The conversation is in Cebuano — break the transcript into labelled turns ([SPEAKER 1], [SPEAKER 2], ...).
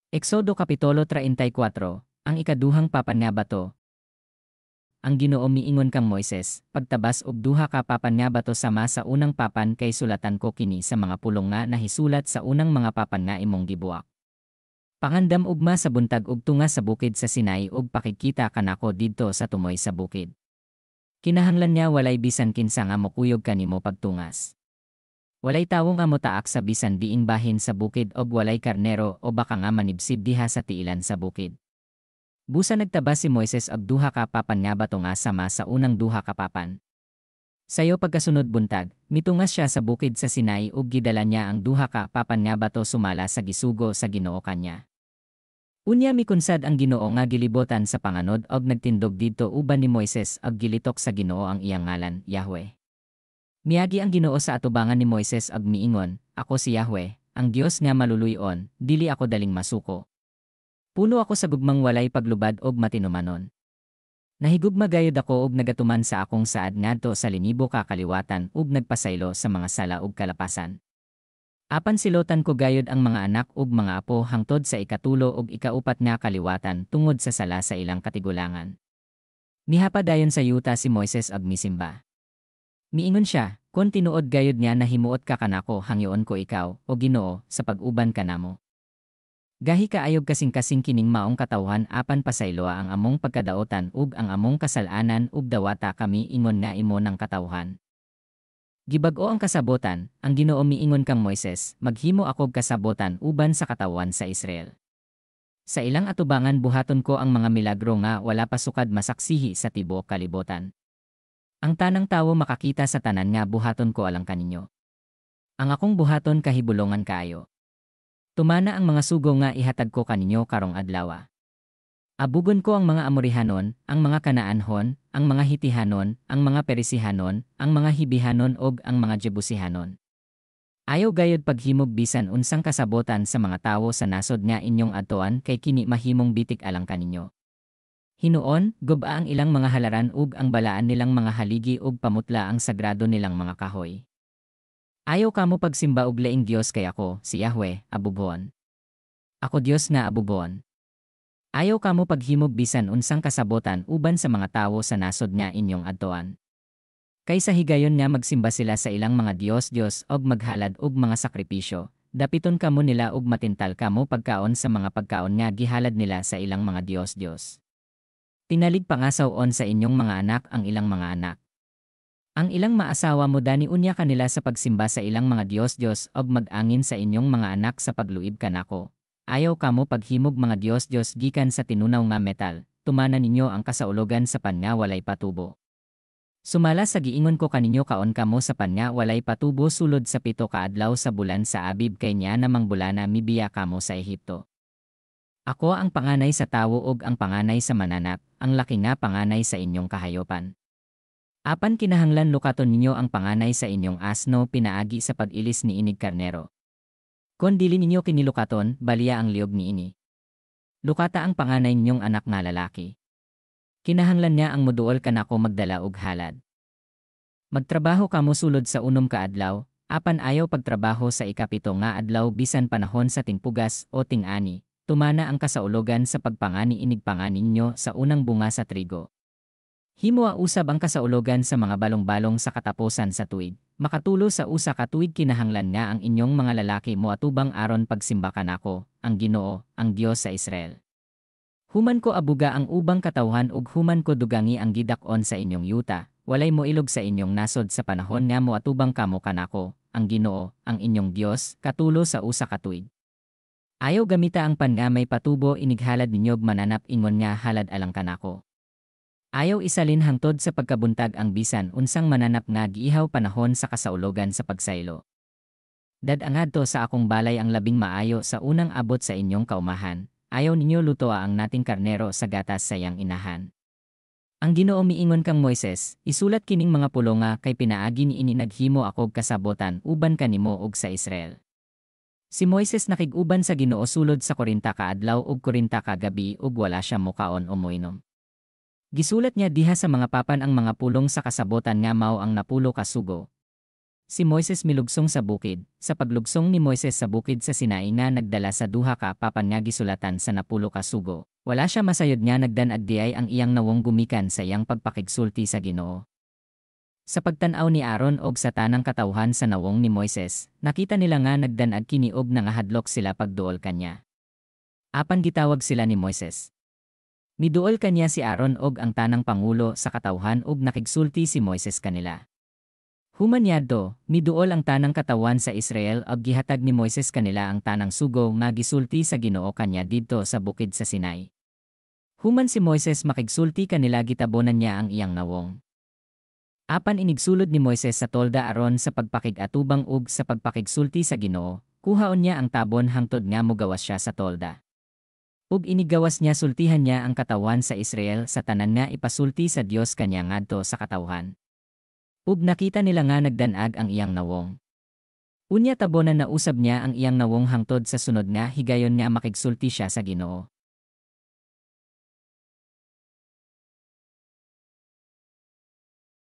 [SPEAKER 1] Exodo Kapitulo 34, ang ikaduhang papan nga bato. Ang Ginoo miingon kang Moises, "Pagtabas og duha ka papan nga bato sama sa unang papan kay sulatan ko kini sa mga pulong nga nahisulat sa unang mga papan nga imong gibuak. Pangandam ugma sa buntag ug tunga sa bukid sa Sinai ug pakigkita kanako didto sa tumoy sa bukid. Kinahanglan nga walay bisan kinsa nga mokuyog kanimo pagtungas. Walay tawo nga motaak sa bisan diing bahin sa bukid og walay karnero o baka nga manibsib diha sa tiilan sa bukid." Busa nagtabas si Moises og duha ka papan nga bato nga sama sa unang duha ka papan. Sayo pagkasunod buntag, mitungas siya sa bukid sa Sinai ug gidala niya ang duha ka papan nga bato sumala sa gisugo sa Ginoo kanya. Unya mikunsad ang Ginoo nga gilibotan sa panganod og nagtindog didto uban ni Moises ug gilitok sa Ginoo ang iyang ngalan, Yahweh. Miagi ang Ginoo sa atubangan ni Moises ug miingon, "Ako si Yahweh, ang Dios nga maluluy-on, dili ako daling masuko. Puno ako sa gugmang walay paglubad og matinumanon. Nahigugma gayud ako ug nagatuman sa akong saad ngadto sa linibo ka kaliwatan ug nagpasaylo sa mga sala ug kalapasan. Apan silotan ko gayud ang mga anak ug mga apo hangtod sa ikatulo ug ikaupat nga kaliwatan tungod sa sala sa ilang katigulangan." Mihapa dayon sa yuta si Moises ug misimba. Miingon siya, "Kon tinuod gayud nga nahimuot ka kanako, hangyoon ko ikaw, o Ginoo, sa pag-uban kanamo. Gahi kaayog kasing-kasing kining maong katawhan, apan pasayloa ang among pagkadaotan ug ang among kasal-anan ug dawata kami ingon nga imo ng katawhan." Gibag-o ang kasabotan. Ang Ginoo miingon kang Moises, "Maghimo akog kasabotan uban sa katawhan sa Israel. Sa ilang atubangan buhaton ko ang mga milagro nga wala pa sukad masaksihi sa tibuok kalibutan. Ang tanang tawo makakita sa tanan nga buhaton ko alang kaninyo. Ang akong buhaton kahibulongan kaayo. Tumana ang mga sugo nga ihatag ko kaninyo karong adlawa. Abugon ko ang mga Amorihanon, ang mga Kanaanhon, ang mga Hitihanon, ang mga Perisihanon, ang mga Hibihanon ug ang mga Jebusihanon. Ayaw gayod paghimog bisan unsang kasabotan sa mga tawo sa nasod nga inyong adtoan kay kini mahimong bitik alang kaninyo. Hinuon, guba ang ilang mga halaran ug ang balaan nilang mga haligi ug pamutla ang sagrado nilang mga kahoy. Ayaw kamo pagsimba og laing Dios kay ako, si Yahweh, abugon. Ako Dios nga abugon. Ayaw kamo paghimog bisan unsang kasabotan uban sa mga tawo sa nasod nga inyong adtoan. Kay sa higayon nga magsimba sila sa ilang mga dios-dios og maghalad og mga sakripisyo, dapiton kamo nila ug matintal kamo pagkaon sa mga pagkaon nga gihalad nila sa ilang mga dios-dios. Tinalig pangasaw-on sa inyong mga anak ang ilang mga anak. Ang ilang maasawa modani unya kanila sa pagsimba sa ilang mga dios-dios og mag-angin sa inyong mga anak sa pagluib kanako. Ayaw kamo paghimog mga dios-dios gikan sa tinunaw nga metal, tumana ninyo ang kasaulogan sa pan nga walay patubo. Sumala sa giingon ko kaninyo, kaon kamo sa pan nga walay patubo sulod sa 7 ka adlaw sa bulan sa Abib kay niya namang bulana mibiya kamo sa Ehipto. Ako ang panganay sa tawo ug ang panganay sa mananap, ang laki nga panganay sa inyong kahayopan. Apan kinahanglan lukaton ninyo ang panganay sa inyong asno pinaagi sa pag-ilis niinig karnero. Kon dili ninyo kini lukaton, baliya ang liog niini. Lukata ang panganay ninyong anak nga lalaki. Kinahanglan nga ang moduol kanako magdala og halad. Magtrabaho kamo sulod sa 6 ka adlaw, apan ayaw pagtrabaho sa ikapito nga adlaw bisan panahon sa tingpugas o ting-ani, tumana ang kasaulogan sa pagpangani inigpangani ninyo sa unang bunga sa trigo. Himoa usab ang kasaulogan sa mga balong-balong sa katapusan sa tuig. Makatulo sa usa ka tuig kinahanglan nga ang inyong mga lalaki moatubang aron pagsimba kanako, ang Ginoo, ang Dios sa Israel. Human ko abuga ang ubang katawhan ug human ko dugangi ang gidak-on sa inyong yuta, walay moilog sa inyong nasod sa panahon nga moatubang kamo kanako, ang Ginoo, ang inyong Dios, katulo sa usa ka tuig. Ayaw gamita ang pan nga may patubo inighalad ninyog mananap ingon nga halad alang kanako. Ayaw isalin hangtod sa pagkabuntag ang bisan unsang mananap nga giihaw panahon sa kasaulogan sa pagsaylo. Dad-a ngadto sa akong balay ang labing maayo sa unang abot sa inyong kaumahan, ayaw ninyo lutoa ang nating karnero sa gatas sa iyang inahan. Ang Ginoo miingon kang Moises, "Isulat kining mga pulonga kay pinaagi niini naghimo akog kasabotan uban kanimo ug sa Israel." Si Moises nakig-uban sa Ginoo sulod sa 40 ka adlaw ug 40 ka gabi ug wala siya mokaon o moinom. Gisulat niya diha sa mga papan ang mga pulong sa kasabotan nga mao ang 10 ka sugo. Si Moises milugsong sa bukid. Sa paglugsong ni Moises sa bukid sa Sinai nga nagdala sa duha ka papan nga gisulatan sa 10 ka sugo, wala siya masayod nga nagdan-ag diay ang iyang nawong gumikan sa iyang pagpakigsulti sa Ginoo. Sa pagtan-aw ni Aaron og sa tanang katawhan sa nawong ni Moises, nakita nila nga nagdan-ag kini og nangahadlok sila pagduol kanya. Apan gitawag sila ni Moises. Miduol kanya si Aaron og ang tanang pangulo sa katawhan ug nakigsulti si Moises kanila. Human niadto, miduol ang tanang katawhan sa Israel ug gihatag ni Moises kanila ang tanang sugo nga gisulti sa Ginoo kanya didto sa bukid sa Sinai. Human si Moises makigsulti kanila, gitabonan niya ang iyang nawong. Apan inigsulod ni Moises sa tolda aron sa pagpakig-atubang ug sa pagpakigsulti sa Ginoo, kuhaon niya ang tabon hangtod nga mogawas siya sa tolda. Ug iniggawas niya, sultihan niya ang katawhan sa Israel sa tanan nga ipasulti sa Dios kanya ngadto sa katawhan. Ug nakita nila nga nagdan-ag ang iyang nawong. Unya tabonan na usab niya ang iyang nawong hangtod sa sunod nga higayon nga makigsulti siya sa Ginoo.